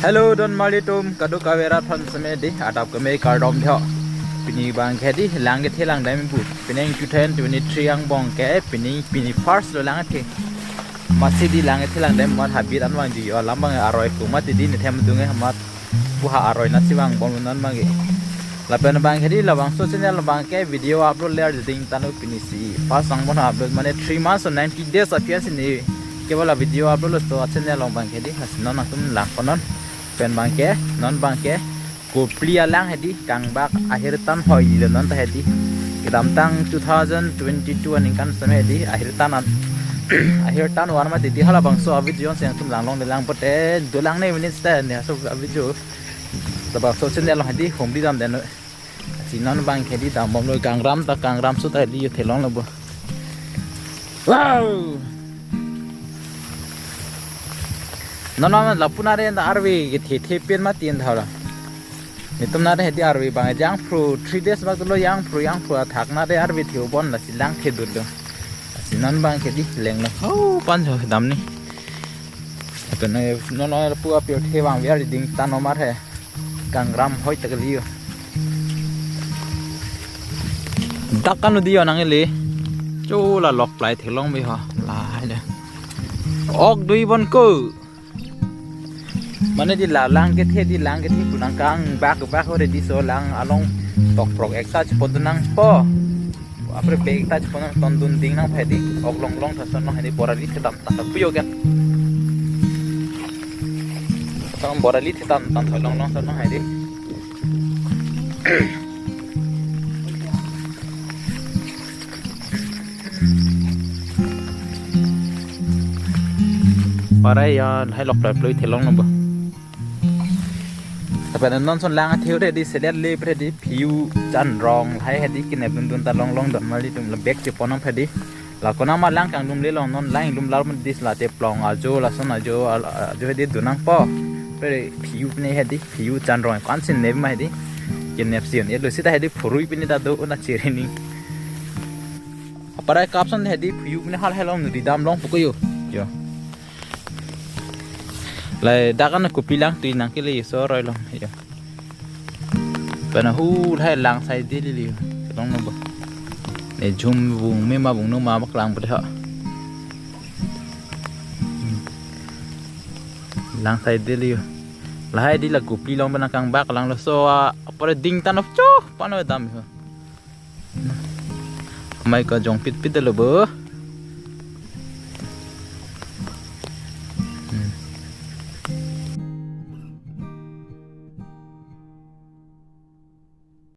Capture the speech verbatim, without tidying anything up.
Hello, don marli atum, kadokave rat aphan seme di adap keme kardom tho. Pini abang ke di lang kethe langdam pu. Pini two thousand twenty-three angbong ke pini, pini first lo lang kethe. Masi di lang kethe langdam amat habit an vangji, alam abang aroi ko mati di, ne them dunge amat pu ha aroi nasi vangbom non abang ke. Lapen abang ke di labangso channel abang ke video upload le arjuding tanu, pini si first angbong upload, mane three months or ninety days aphi si ne kevela video upload lo, so channel along abang ke di, lasi non atum langpon non. Pen abang ke, non abang ke Kopili alang hedi, kangbak ahirtan hoi lo non ta hedi. Kedamtang two thousand twenty-two aningkan seme hedi, ahirtan an, ahirtan war mati di, halabangso avideo si nangtum langlong de lang pote, dolang ne minutes ta ne so avideo. Labangso channel along hedi humri damde non. Si non abang ke di dambom lo, kangram ta, kangram so ta hedi yo thelong lo bo. Wow! Non non lapu nare ta arve kethe the pen mati an tha lo. Netum nare hedi arve abang jangphru three days bak dolo, jangphru jangphru athak nare arve the-o bon, lasi lang the dut lo. Lasi non abang ke di leng lo. Ho pan jo dam ni. Ato na non non lapu apir the abang viar ding tan omar he. Kangram hoi ta kali yo. Dak kan di yo nang ili. Cho la lok plai thelong bi ho. La de. Ok dui bon ko. Mane di la lang kethe, di lang kethe pu nang kangbak bak ho re di, so lang along tokprok ekta chepon dun nangpo. Apre bag ta chepon nang ton dun ding nang phai di, ok longlong tha son nang hai di, borali the tam ta pu yo kan. Tong borali the tam tam thoi longlong son nang hai di. Parai ya, hai lok plai ploi thelong lo bo. Tapi non son lang athe re di, selet le pre di, phiu chanrong hai hedi kenep dun dun ta longlong don marli atum, la bag chepon nang phai di. La konat ma lang kangdum le long, non lang lum lar ma dis la te plong ajo, lason ajo, al-, ajo hedi dun nangpo. Pre phiu pine hedi, phiu chanrong ko-an si nep ma hedi. Kenep si on, e lo sita hedi phurui pine ta do na chiri ni. Aparai kap son hedi phiu pine hal helong nu di dam long pu ko yo. Yo. Lai dak an kopi lang tui nang kele so roi long. Yo. Pen hu lahai lang sai deli li. Long no bo. Ne jum vung me ma vung no ma bak lang bo de ha. Lang sai deli yo. Lahai di la kopi long ba nang kangbak lang lo, so, ah, apre ding tan of cho pano dam ho. Amei kajong pitpit lo bo.